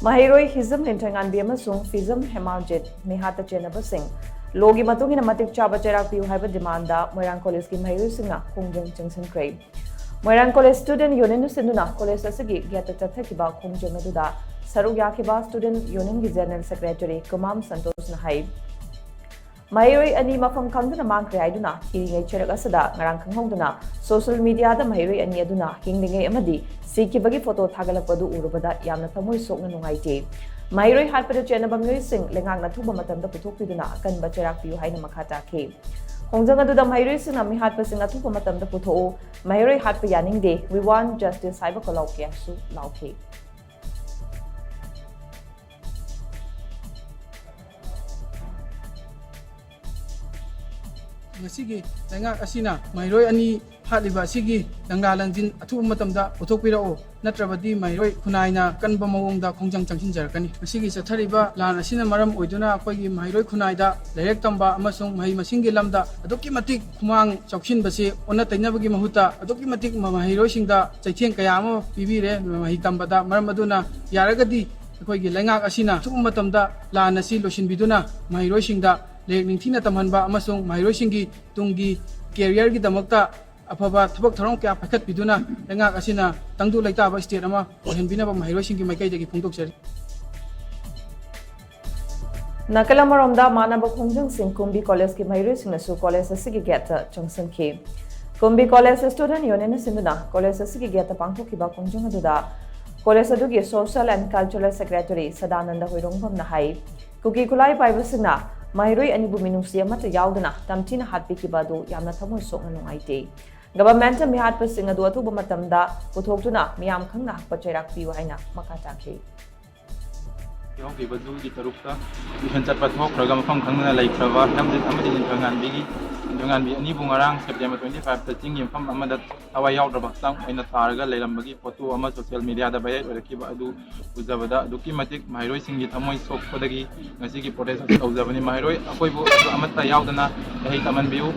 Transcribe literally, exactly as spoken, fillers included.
ꯃꯍꯩꯔꯣꯏ ꯍꯤꯖꯝ ꯂꯤꯟꯊꯣꯏꯉꯥꯟꯕꯤ ꯑꯃꯁꯨꯡ ꯐꯤꯖꯝ ꯍꯦꯃꯥꯜꯖꯤꯠ ꯃꯤꯍꯥꯠꯇ ꯆꯦꯟꯅꯕꯁꯤꯡ ꯂꯣꯒꯤ ꯃꯇꯨꯡ ꯏꯟꯅ ꯃꯇꯤꯛ ꯆꯥꯕ ꯆꯩꯔꯥꯛ ꯄꯤꯌꯨ ꯍꯥꯏꯕ ꯗꯤꯃꯥꯟꯗ ꯃꯣꯏꯔꯥꯡ ꯀꯣꯂꯦꯖꯀꯤ ꯃꯍꯩꯔꯣꯏꯁꯤꯡꯅ ꯈꯣꯡꯖꯪ ꯆꯪꯁꯤꯟꯈ꯭ꯔꯦ꯫ ꯃꯣꯏꯔꯥꯡ ꯀꯣꯂꯦꯖ ꯁ꯭ꯇꯨꯗꯦꯟꯠ ꯌꯨꯅꯤꯌꯟꯅ ꯁꯤꯟꯗꯨꯅ ꯀꯣꯂꯦꯖ ꯑꯁꯤꯒꯤ ꯒꯦꯠꯇ ꯆꯠꯊꯈꯤꯕ ꯈꯣꯡꯖꯪ ꯑꯗꯨꯗ ꯁꯔꯨꯛ ꯌꯥꯈꯤꯕ ꯁ꯭ꯇꯨꯗꯦꯟꯠ ꯌꯨꯅꯤꯌꯟꯒꯤ ꯖꯦꯅꯔꯦꯜ ꯁꯦꯀ꯭ꯔꯦꯇꯔꯤ ꯀꯨꯃꯥꯝ ꯁꯟꯇꯣꯁꯅ ꯍꯥꯏ, ꯃꯍꯩꯔꯣꯏ ꯑꯅꯤ ꯃꯐꯝ ꯈꯪꯗꯅ ꯃꯥꯡꯈ꯭ꯔꯦ ꯍꯥꯏꯗꯨꯅ ꯊꯤꯔꯤꯉꯩ ꯆꯩꯔꯛ ꯑꯁꯤꯗ ꯉꯔꯥꯡ ꯈꯪꯍꯧꯗꯅ ꯁꯣꯁꯤꯌꯦꯜ ꯃꯤꯗꯤꯌꯥꯗ ꯃꯍꯩꯔꯣꯏ ꯑꯅꯤ ꯑꯗꯨꯅ ꯍꯤꯡꯂꯤꯉꯩ ꯑꯃꯗꯤ ꯁꯤꯈꯤꯕꯒꯤ ꯐꯣꯇꯣ ꯊꯥꯒꯠꯂꯛꯄꯗꯨ ꯎꯔꯨꯕꯗ ꯌꯥꯝꯅ ꯊꯃꯣꯏ ꯁꯣꯛꯅ ꯅꯨꯡꯉꯥꯏꯇꯦ꯫ ꯃꯍꯩꯔꯣꯏ ꯍꯥꯠꯄꯗ ꯆꯦꯟꯅꯕ ꯃꯤꯑꯣꯏꯁꯤꯡ ꯂꯩꯉꯥꯛꯅ ꯑꯊꯨꯕ ꯃꯇꯝꯗ ꯄꯨꯊꯣꯛꯄꯤꯗꯨꯅ ꯑꯀꯟꯕ ꯆꯩꯔꯥꯛ ꯄꯤꯌꯨ ꯍꯥꯏꯅ ꯃꯈꯥ ꯇꯥꯈꯤ꯫ ꯈꯣꯡꯖꯪ ꯑꯗꯨꯗ ꯃꯍꯩꯔꯣꯏꯁꯤꯡꯅ ꯃꯤꯍꯥꯠꯄꯁꯤꯡ ꯑꯊꯨꯕ ꯃꯇꯝꯗ ꯄꯨꯊꯣꯛꯎ, ꯃꯍꯩꯔꯣꯏ ꯍꯥꯠꯄ ꯌꯥꯅꯤꯡꯗꯦ, "We want justice" ꯍꯥꯏꯕ ꯈꯣꯜꯂꯥꯎ ꯀꯌꯥꯁꯨ ꯂꯥꯎꯈꯤ꯫ ꯉꯁꯤꯒꯤ ꯂꯩꯉꯥꯛ ꯑꯁꯤꯅ ꯃꯍꯩꯔꯣꯏ ꯑꯅꯤ ꯍꯥꯠꯂꯤꯕ ꯑꯁꯤꯒꯤ ꯂꯪꯂꯥ ꯂꯪꯖꯤꯟ ꯑꯊꯨꯕ ꯃꯇꯝꯗ ꯄꯨꯊꯣꯛꯄꯤꯔꯛꯎ, ꯅꯠꯇ꯭ꯔꯕꯗꯤ ꯃꯍꯩꯔꯣꯏ ꯈꯨꯟꯅꯥꯏꯅ ꯀꯟꯕ ꯃꯑꯣꯡꯗ ꯈꯣꯡꯖꯪ ꯆꯪꯁꯤꯟꯖꯔꯛꯀꯅꯤ꯫ ꯉꯁꯤꯒꯤ ꯆꯠꯊꯔꯤꯕ ꯂꯥꯟ ꯑꯁꯤꯅ ꯃꯔꯝ ꯑꯣꯏꯗꯨꯅ ꯑꯩꯈꯣꯏꯒꯤ ꯃꯍꯩꯔꯣꯏ ꯈꯨꯟꯅꯥꯏꯗ ꯂꯥꯏꯔꯤꯛ ꯇꯝꯕ ꯑꯃꯁꯨꯡ ꯃꯍꯩ ꯃꯁꯤꯡꯒꯤ ꯂꯝꯗ ꯑꯗꯨꯛꯀꯤ ꯃꯇꯤꯛ ꯈꯨꯃꯥꯡ ꯆꯥꯎꯁꯤꯟꯕꯁꯤ ꯑꯣꯟꯅ ꯇꯩꯅꯕꯒꯤ ꯃꯍꯨꯠꯇ ꯑꯗꯨꯛꯀꯤ ꯃꯇꯤꯛ ꯃꯍꯩꯔꯣꯏꯁꯤꯡꯗ ꯆꯩꯊꯦꯡ ꯀꯌꯥ ꯑꯃ ꯄꯤꯕꯤꯔꯦ꯫ ꯃꯍꯩ ꯇꯝꯕꯗ ꯃꯔꯝ ꯑꯗꯨꯅ ꯌꯥꯔꯒꯗꯤ ꯑꯩꯈꯣꯏꯒꯤ ꯂꯩꯉꯥꯛ ꯑꯁꯤꯅ ꯑꯊꯨꯕ ꯃꯇꯝꯗ ꯂꯥꯟ ꯑꯁꯤ ꯂꯣꯏꯁꯤꯟꯕꯤꯗꯨꯅ ꯃꯍꯩꯔꯣꯏꯁꯤꯡꯗ ꯂꯥꯏꯔꯤꯛ ꯅꯤꯡꯊꯤꯅ ꯇꯝꯍꯟꯕ ꯑꯃꯁꯨꯡ ꯃꯍꯩꯔꯣꯏꯁꯤꯡꯒꯤ ꯇꯨꯡꯒꯤ ꯀꯦꯔꯤꯌꯔꯒꯤꯗꯃꯛꯇ ꯑꯐꯕ ꯊꯕꯛ ꯊꯧꯔꯝ ꯀꯌꯥ ꯄꯥꯏꯈꯠꯄꯤꯗꯨꯅ ꯂꯩꯉꯥꯛ ꯑꯁꯤꯅ ꯇꯪꯗꯨ ꯂꯩꯇꯥꯕ ꯁ꯭ꯇꯦꯠ ꯑꯃ ꯑꯣꯏꯍꯟꯕꯤꯅꯕ ꯃꯍꯩꯔꯣꯏꯁꯤꯡꯒꯤ ꯃꯥꯏꯀꯩꯗꯒꯤ ꯐꯣꯡꯗꯣꯛꯆꯔꯤ꯫ ꯅꯥꯀꯜ ꯑꯃꯔꯣꯝꯗ ꯃꯥꯟꯅꯕ ꯈꯣꯡꯖꯪꯁꯤꯡ ꯀꯨꯝꯕꯤ ꯀꯣꯂꯦꯖꯀꯤ ꯃꯍꯩꯔꯣꯏꯁꯤꯡꯅꯁꯨ ꯀꯣꯂꯦꯖ ꯑꯁꯤꯒꯤ ꯒꯦꯠꯇ ꯆꯪꯁꯤꯟꯈꯤ꯫ ꯀꯨꯝꯕꯤ ꯀꯣꯂꯦꯖ ꯁ꯭ꯇꯨꯗꯦꯟꯠ ꯌꯨꯅꯤꯌꯟꯅ ꯁꯤꯟꯗꯨꯅ ꯀꯣꯂꯦꯖ ꯑꯁꯤꯒꯤ ꯒꯦꯠꯇ ꯄꯥꯡꯊꯣꯛꯈꯤꯕ ꯈꯣꯡꯖꯪ ꯑꯗꯨꯗ ꯀꯣꯂꯦꯖ ꯑꯗꯨꯒꯤ social and cultural secretary Sadananda ꯍꯣꯏꯔꯣꯡꯕꯝꯅ ꯍꯥꯏ, ꯀꯨꯀꯤ ꯈꯨꯠꯂꯥꯏ ꯄꯥꯏꯕꯁꯤꯡꯅ ꯃꯍꯩꯔꯣꯏ ꯑꯅꯤꯕꯨ ꯃꯤꯅꯨꯡꯁꯤ ꯑꯃꯠꯇ ꯌꯥꯎꯗꯅ ꯇꯝꯊꯤꯅ ꯍꯥꯠꯄꯤꯈꯤꯕ ꯑꯗꯨ ꯌꯥꯝꯅ ꯊꯃꯣꯏ ꯁꯣꯛꯅ ꯅꯨꯡꯉꯥꯏꯇꯦ꯫ ꯒꯚꯔꯟꯃꯦꯟꯠꯅ ꯃꯤꯍꯥꯠꯄꯁꯤꯡ ꯑꯗꯨ ꯑꯊꯨꯕ ꯃꯇꯝꯗ ꯄꯨꯊꯣꯛꯇꯨꯅ ꯃꯤꯌꯥꯝ ꯈꯪꯅ ꯍꯛꯄ ꯆꯩꯔꯥꯛ ꯄꯤꯌꯨ ꯍꯥꯏꯅ ꯃꯈꯥ ꯇꯥꯈꯤ꯫ ꯌꯥꯎꯈꯤꯕ ꯖꯨꯒꯤ ꯇꯔꯨꯛꯇ ꯇ꯭ꯌꯨꯁꯟ ꯆꯠꯄ ꯊꯣꯛꯈ꯭ꯔꯒ ꯃꯐꯝ ꯈꯪꯗꯅ ꯂꯩꯈ꯭ꯔꯕ ꯍꯤꯔꯝꯖꯤꯠ ꯑꯃꯗꯤ ꯅꯤꯡꯊꯧꯉꯥꯟꯕꯤꯒꯤ, ꯅꯤꯡꯊꯧꯉꯥꯟꯕꯤ ꯑꯅꯤꯕꯨ ꯉꯔꯥꯡ ꯁꯦꯞꯇꯦꯝꯕꯔ twenty five ꯇ ꯆꯤꯡꯒꯤ ꯃꯐꯝ ꯑꯃꯗ ꯊꯋꯥꯏ ꯌꯥꯎꯗ꯭ꯔꯕ ꯍꯛꯆꯥꯡ ꯑꯣꯏꯅ ꯇꯥꯔꯒ ꯂꯩꯔꯝꯕꯒꯤ ꯐꯣꯇꯣ ꯑꯃ ꯁꯣꯁꯤꯌꯦꯜ ꯃꯤꯗꯤꯌꯥꯗ ꯚꯥꯏꯔꯦꯜ ꯑꯣꯏꯔꯛꯈꯤꯕ ꯑꯗꯨ ꯎꯖꯕꯗ ꯑꯗꯨꯛꯀꯤ ꯃꯇꯤꯛ ꯃꯍꯩꯔꯣꯏꯁꯤꯡꯒꯤ ꯊꯃꯣꯏ ꯁꯣꯛꯄꯗꯒꯤ ꯉꯁꯤꯒꯤ ꯄ꯭ꯔꯣꯇꯦꯁ ꯑꯁꯤ ꯇꯧꯖꯕꯅꯤ꯫ ꯃꯍꯩꯔꯣꯏ ꯑꯩꯈꯣꯏꯕꯨ ꯑꯃꯠꯇ ꯌꯥꯎꯗꯅ ꯃꯍꯩ ꯇꯝꯍꯟꯕꯤꯌꯨ꯫